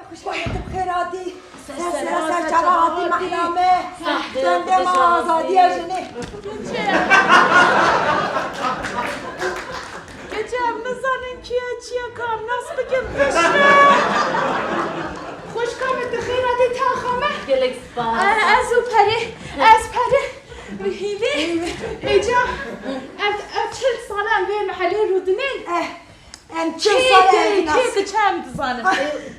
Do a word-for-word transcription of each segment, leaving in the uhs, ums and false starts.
Xwişka min, tu bi xêr hatî. Ser sera ser çava hatî mehna me. Dende me azadiya jinê. Keçe, em nizanin kî ye, çi ye, ka em nas bikin piştre. Xwişka min, tu xêr hatî taxa me. Gelek spas. E, ez û Perê, ez Perê. Hîvî, hêca, ev, ev çil sal e em vê mehelê rûdinên. Eh, em çil sal e ev nas. Kê diçe em dizanin.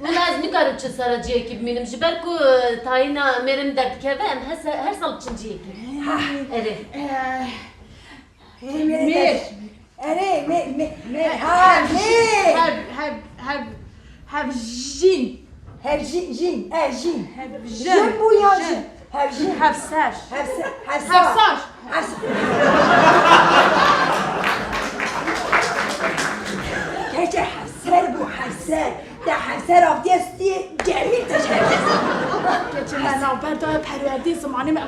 Wela ez nikarim çil sala ciyekî bimînim, ji ber ku, e, tayîna mêrê min derdikeve, em her se-, her sal diçin ciyekî. Ha. Erê. Eh, Mêr. Erê, me, me, me, ha, me. Hev, hev, hev, hevjîn. Hevjîn, jîn, e, jîn. Hevjin. Jin bû ya jin? Hevjîn. Hevser. Hevser. Hevsar. Hevsar. Hevsar. Keçe hevser bû, hevser. Te hevser avdiye stûyê germî te ji hevser. Keçe me navber daye perwerdê zimanê me.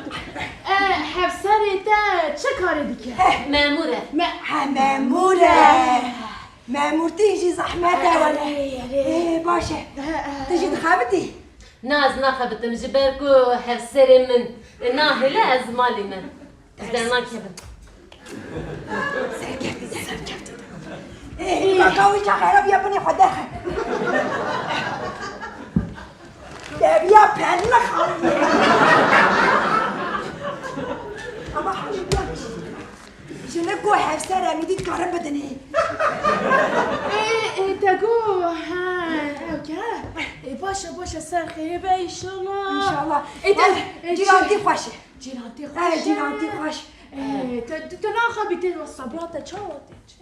E, hevserê te çi karê dike? Eh. Memûr e. Me- Ha, memûr e. Memûrtî jî zehmet e wele. Erê, erê. Ê, baş e. Eh, eh. Tu jî dixebitî? Na, ez naxebitim, ji ber ku hevserê min nahêle, ez malî me. Ez dernakevim. Serkeftin, serkeftin. Ê, hîmaka wî çax xerab ya binê xwe derxe. Deviya perli xaliye. Ama hemî biya jinik û hevser em dî karin bidinê. Ê, ê, te got, ha, ew ke. Ê, baş e, baş e, ser xêrê be, înşallah. Înşallah. Ê, te, ê, cîrantî xweş e. Cîrantî xweş e. Ê, cîrantî xweş. Ê, te, te, te naxebitî, sebra te çawa tê, çi?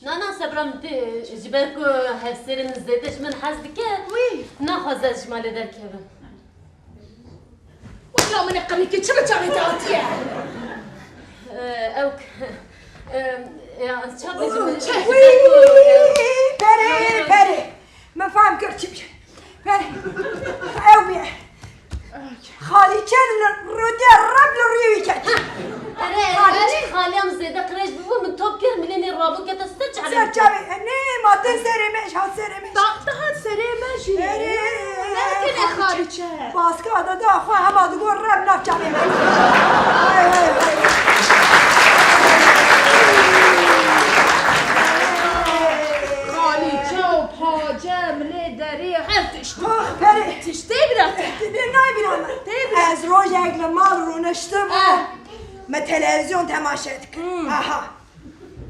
Na, na, sebra min tê, ji ber ku hevserê min zêde ji min hez dike, wî naxwaze ez ji malê derkevim. Wela min ê qirikê çi bi çavê te hatiye? Ew, ya, ez çawa bêjim, ji ber ku, Wî, perê, perê. Min fehm kir çi bî. Perê. Ew bî. Xalîçe li rûdê reb li rûyê wî ket. Erê, erê, xaliyam zêde qirêj bûbû, min top kir, milê nê rabû kete ser çavê. Ser çavê. Nê, ma tên serê me, ji hat serê me. Taxte hat serê me jî. Erê, ne tenê xalîçe. Baska da da xwe hema digot reb nav çavê me. Hey, hey, hey. Xalîçe û pace, milê derê, her tişt. Ax, perê. Tiştê bira te. Tê nayê bira me. Tê bira. Ez rojek li mal rûniştim û me televîzyon temaşe dikim. Hmm. Aha.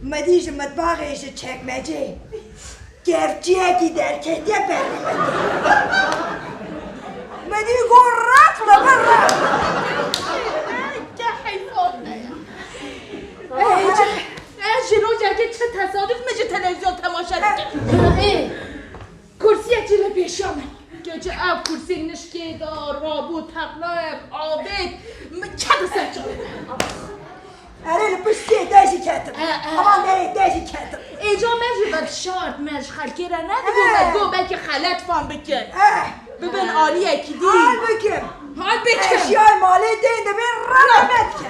Me dî ji mitbaxê, ji çekmecê kevçiyekî derketiye ber min. Me dî got, rak li vir rak. Ke heyfan me ya. Ey, ez ji rojekê çi tesaduf min ji televîzyon temaşe dikim. Ê. Kursiyek jî li pêşiya min. Keçe ev kursî nişkê da, rabû teqlayek avêt, min kete ser çavê me. Erê, li piştê te jî ketim. E, e. Aman erê, te jî ketim. Êca me jî vekişart, me ji xelkê re nedibû, me got belkî xelet fam bikin. Eh. Bibin aliyekî dî. Hal bikim. Hal bikim. Eşyayê malê tên dibê rehmet ke.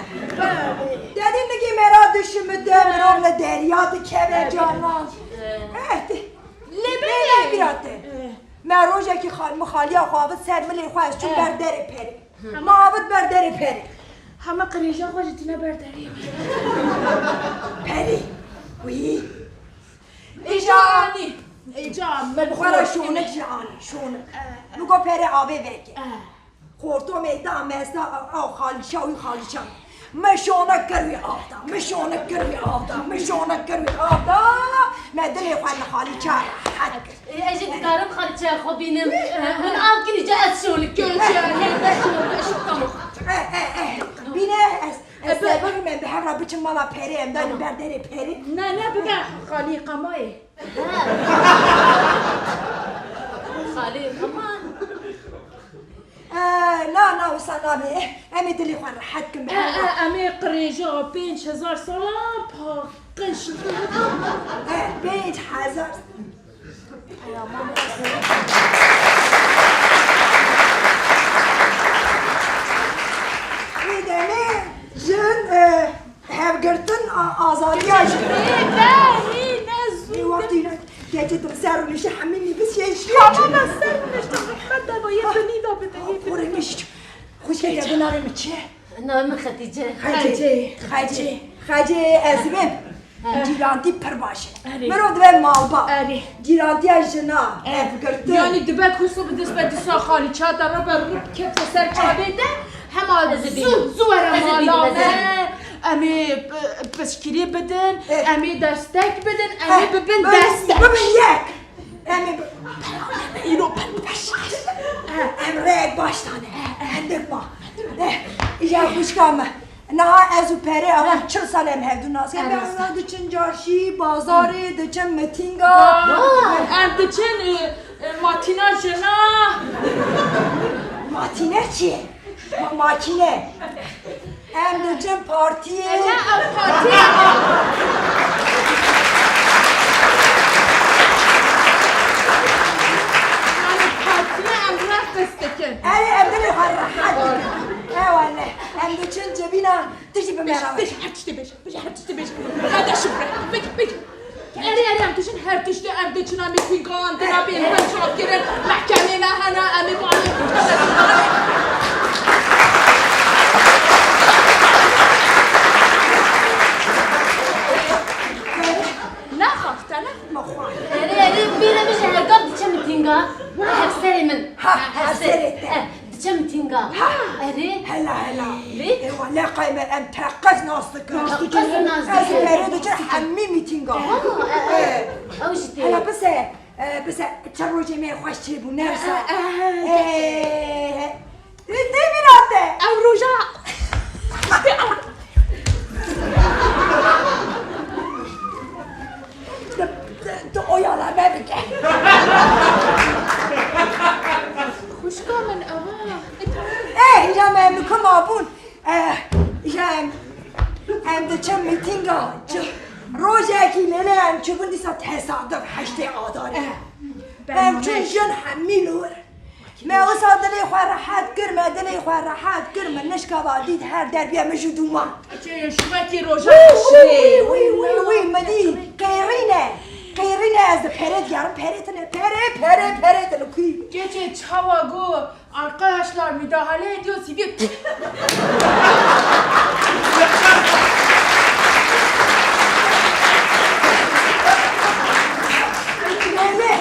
Dedî nikê me ra dişimite, mirov li derya dikeve canan. Eh, te- Lê belê. Lê bira te. Eh. Me rojekî xal-, min xaliya xwe avit ser milê xwe, ez çûm ber derê perê. Hı. Me avit ber derê perê. Hema qirêja xwe jî tîne ber derê. Perê. Wî. Êca anî. Êca min xwe re şonik jî anî. Şonik. Eh, eh. Min got perê avê veke. Eh. Xortomê da mezda, ew xalîça, wî xalîça. Min şonek kir wî av da, min şonek kir wî av da, min şonek kir wî av da. Me dilê xwe li xalîça rehet kir. Ê, ez jî dikarim xalîçeya xwe bînim. Min av kirî, ca ez şonik kirim. Göçe, hê, ez şonik, ez şonik, tamam. Eh, eh, eh. Bîne ez, ez, e, bi- sebirim em bi hev re biçin mala perê, em danî ber derê perê. Ne, ne, bibe xalî qamayê. Xalî qama. E, na, na, wisa nabe. Em ê dilê xwe rehet kin bi hev re. E, e, em ê qirêja pênc hezar sala paqij. E, pênc hezar. Wî demê jin, e, hevgirtin a-, azadiya jin. Ê, ne, hî, ne zû. Ê, wextî ne, keçê tu ser rûniştî hemî nivîs yê jî. Tamam, ez ser rûniştim. Navê min çi ye? Navê min Xetîce. Xecê, Xecê, Xecê, ez dibêm. He. Cîrantî pir baş e. Erê. Mirov dibe malbat. Erê. Cîrantiya jina, ev girtin. Yanî dibe ku sibê dest be dîsa xalî çata re be rû kefte ser çavê te. Hema zû, zû were mala me. Em ê p-, piştgirî bidin, eh, em ê destek bidin, em ê, eh, bibin destek. Bibin yek. Em ê bi-, îro pir baş. Em rêyek baş dane. Hindik ma. Eh, îja xwişka me. Niha ez û Perê ew çil sal em hevdû nas dikin. Em diçin carşî, bazarê, diçin mitînga. Em diçin, e, e, matîna jina. Matîne çi ye? Ma-, makîne. Em diçin partiyê. Ne ew partiyê? Yani partiyê em reqs dikin. Erê, em dilê xwe rehet dikin. Ewa ne. Em diçin civîna, tu jî bi me re. Bêje, bêje, her tiştê bêje. Bêje, her tiştê bêje. Hede şifre. Bêje, bêje. Erê, erê, em diçin her tiştê, em diçin, em ê pîngan, dina bên, em çakirin, mehkemê me hene, em ê malê. Ne xaftene? Erê, erê, bîre bêje, her gaf diçe mitînga. Hevserê min. Ha, hevserê te. Eh, diçe mitînga. Ha. Erê. Hela, hela. Erê. Ê, wele qey me em teqez nas dikin. Teqez nas dikin. Ez û Perê diçin hemî mitînga. Ha, eh, eh. Eh. Ew jî tê. Hela bise, eh, bise, çend rojê me xweş çêbû, ne wisa? Eh, eh, eh. Eh. Li devîna te. Ew roja. Tu, tu, tu oya la me bike. Xwişka min, ava. Eh, îca me em li ku mabûn. Eh, îca em, em diçin mitînga. Çi, rojekî lêlê em çûbûn dîsa tesaduf heştê Adarê. Eh, em çûn jin hemî li wir. Me wisa dilê xwe rehet kir, me dilê xwe rehet kir, min nişka va dît her derbiye min ji dûman. Çê şûvekî roja. Wî, wî, wî, wî, min dî qêrîne. Qêrîne ez di Perê digerim, Perê tine, Perê, Perê, Perê tine kuî. Keçê çawa got, arkadaşlar müdahale ediyor, sivil. Lê, lê,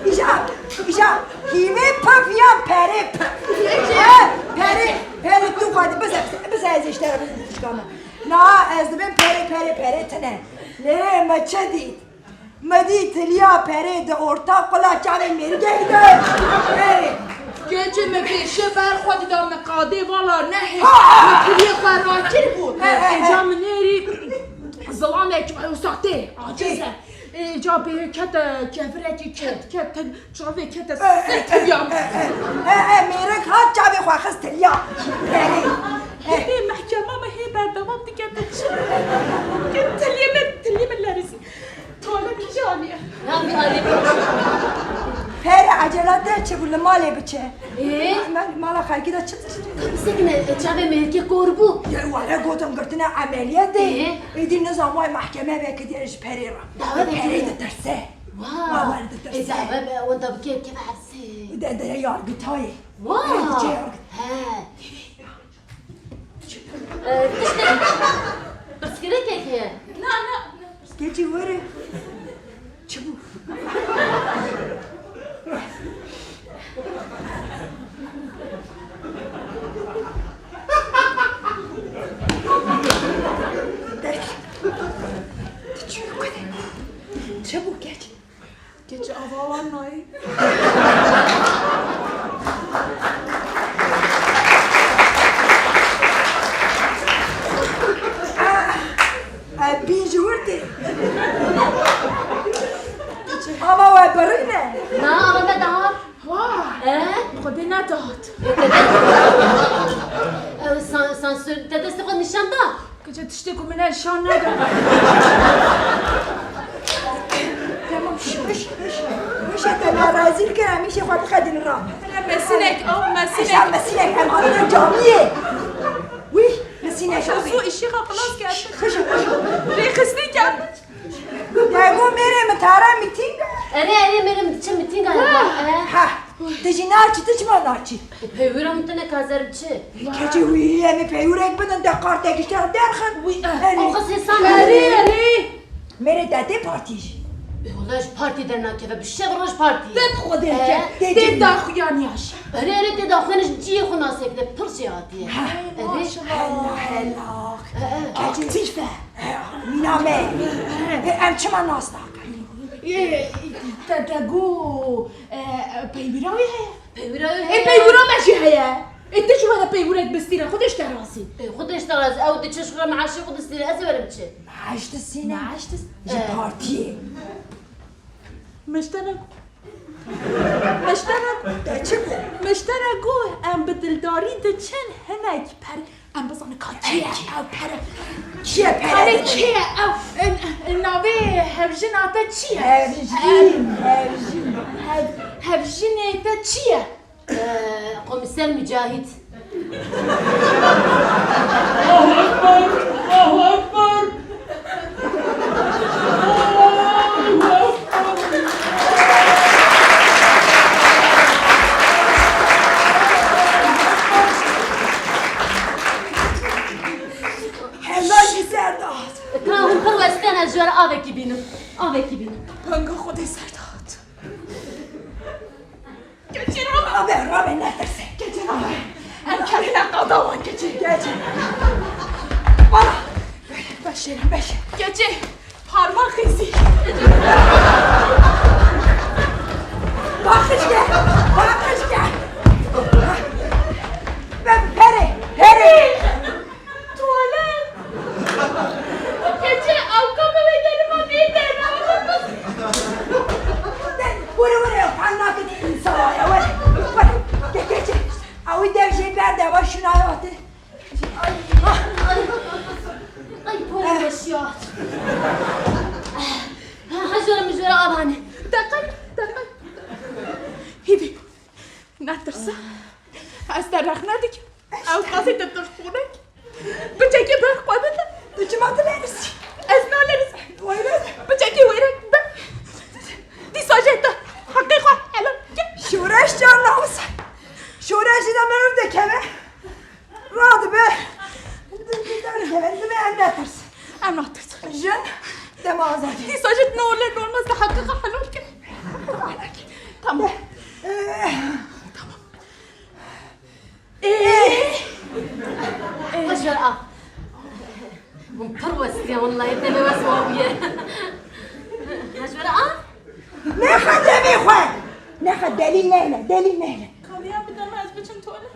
îja, îja. Hîvê pif yan Perê pif. He, Perê, Perê tu xwedî bize, bize, bize ez îşte re bixwînim xwişka me. Na, ez dibêm Perê, Perê, Perê tine. Lê me çi dît? Me dît tiliya Perê di orta qula çavê mêrikekî de. Perê. Keçê me pêşe ber xwedî da me qadê vala nehê. Ha! Me tiliyê xwe rakir bû. He, he, he. Êca min nêrî zilamek wisa tê, aciz e. Ê, ca bê kete kevirekî ket, ket, ket, çavê kete ser tiliya min. E, e, mêrik hat çavê xwe xist tiliya. Hê mehkema me hê berdewam dike te çi? Ke tiliyê min, tiliyê min lerîsî. Tuwalet kî jî aniye? Yan bir aile. Pere acele de çi bû li malê biçe. Ee? Ma-, ma-, mala xelkî de çi, çi, çi? Bisekine, e, çavê mêrikê kor bû. Ya, were gotin girtine emeliyatê. Ee? Êdî nizam way mahkeme vekiriye ji Perê re. Dawa vekiriye. Perê ditirse. Wa. Wa, were ditirse. E, dawa be, wenda bike, bike hepsê. De, de, yargıtayê. Wa. Perê diçe yargıt. He. Ee, tiştek. Pirsgirêkek heye. Na, na, na. Keçî were. Çi bû? Derkeve. Tu çi bû kene? Çi bû keç? Keçi ava wan nayê. Bîn ji wir tê. Ava we birîne. Na, ava me dihat. Wah! E? Xwedê nedat. Ew san-, sansür, te destê xwe nîşan da? Kece tiştê ku min nîşan neda. Tamam, şş, şş, şş. Şş, te me rezîl kir, em îşê xwe biqedînin ra. Mesinek, ew mesinek. Eşya mesinek, em hatin camiyê. Wî, mesinek. Zû îşê xwe xilas kir. Şş, şş, şş. Rêxistin kir. Dego mêrê min tara mîtîng. Erê, erê, mêrê min diçe mîtînga. Ha. Ha. Tu jî naçî, tu çima naçî? Peywira min tine kazer çi? Keçê wî, em ê peywirek bidin, te kartek ji te derxin. Wî, eh, erê. Axa sê san Erê, erê. Mêrê te tê partî jî. E, wala ji partî dernakeve, bi şev roj partî. Te bi xwe dê Ee, ke, tê tê cin. Daxuyan yaş. Erê, erê, tê daxuyan ji ciyê xwe nasek de, pir jê hatiye. Ha. Erê. Maşallah. Hela, hela. Ee, ee. Keçê. Aktîf e. Mîna me. E, em çima nas nakin? Ê, te, te got, e, e, peywira wî heye? Peywira wî Ê, heye. Peywira me jî heye. Ê, tu çima de peywirek bistîne? Xwedê ji te razî. Ê, Xwedê ji te razî. Ew diçe ji xwe meaşê xwe distîne. Ez ê werim çi? Meaş distîne? Meaş dist-, Ji Ê. Partiyê. Mişterek. Mişterek. Te çi got? Mişterek got, em bi dildarî diçin hinek per Em bizanin ka kê ye ew pere. Kê ye pere? Pere kê ye ew? N-, n-, navê hevjina te çi ye? Hevjîn, hevjîn. Hev-, hevjinê te çi ye? Ee, Komiser Mücahit. Allahu Ekber! Allahu Ekber! Hela jî ser dihat. Ka hûn pir westiyane, ez ji we re avekî bînim. Avekî bînim. Banga Xwedê ser dihat. Keçê rabe, rabe, netirse. Keçê rabe. Em kerê ne qada wan keçê. Keçê. Bala. Beşêrim, beşê. Keçê. Parmak izi. Bakış gel, bakış gel. Be-, pere, pere. Tuvalet. Keçê, ew ka bibê derima bê derma. Were, were, parmak izi insan ya, were, were. Ke-, keçê. Ew dev jê berde, va şuna ya te. Ay, ay, ay, porê weşiyat. Ha, ha, jora min jora avane. Deqek, deqek. Hîvî, netirse. Ez te rexne dikim. Ew qasî te tirxûnek. Piçekî ber xwe bide. Tu çima dilerisî? Ez nalerizim. Wêre. Piçekî wêrek be. Dîsa jê te heqê xwe helal ke. Şoreş can namusa. Şoreş de merov de keve. Radibe. Dibe em netirsin. Em natirsin. Jin dema azadî. Dîsa jî ne olur ne olmaz de heqê xwe helal ke. Tamam. Ee. Tamam. Ee. Ee. Hacer a. Hûn pir westiye, wallahî, te wes wa bûye. Hacer a. Nexe demê xwe. Nexe delîl neyne, delîl neyne. Kaliya bide me, ez biçim tuwalet.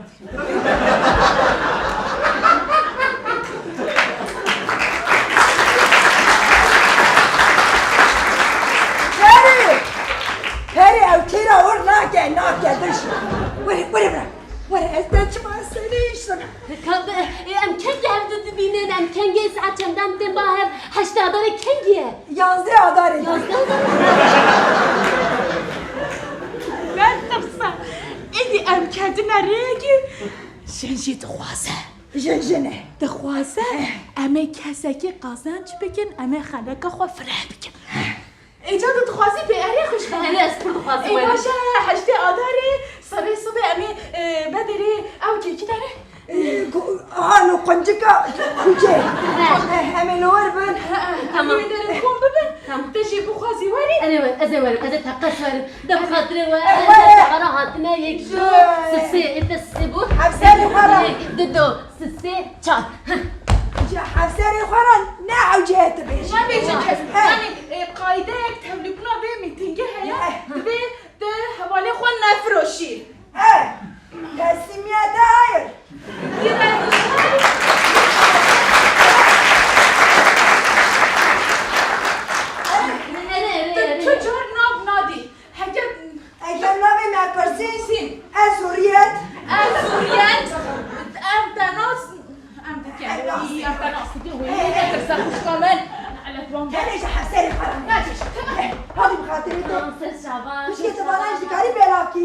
Perê! Perê, ew kêra wir nake, nake, diş. Were, were bira. Were, ez te çima serê îştana. Ka be, e, em kengî hev di dibînin, em kengî saet çendan tên ba hev, heştê adarê kengî ye? Yazdê adarê. Yazdê adarê. Netirse. Êdî em ketine rêyekî jin jî dixwaze. Jin jin e. Dixwaze, eh, em ê kesekî qezenc bikin, em ê xeleka xwe fireh bikin. Ê, ca tu dixwazî pê erê xwişka? Erê, ez pir dixwazim. Ê, baş e, heştê adarê, serê sibê em ê, e, bederê ew kekî dere. Ê, ku-, aha, no quncika kuçê. He. Ê, em ê li wir bin. He, he. Tamam. Em ê derê xwe bibin. Tamam. Te jî bixwazî werî. Erê wer, ez ê werim, ez ê teqez werim. De bi xatirê we, eh, ez were. Ara hatine, yek, du, sisê, ê te sisê bû. Hevserê xwe re. Yek, du, du. Sisê, çar. Heh. Ji hevserê xwe re ne ewcê dibêjin. Nebêjin kes. He. Yanî, e, qaydeyek tevlîbûna vê mîtingê heye. He. Divê tu hevalê xwe nefiroşî. He. Teslimiyete hayır. Erê, erê, erê. Tu çi car nav nadî? Heger, heger navê me pirsî, sîn. Ez Hurriyet. Ez Hurriyet. Em te nas, em te nas. Em te nas dikin. Wê netirse xwişka min. Elet wan. Tenê ji hevserê xwe re. Hadi bi xatirê te. Xwişkê te bana ji dikarî belav kî.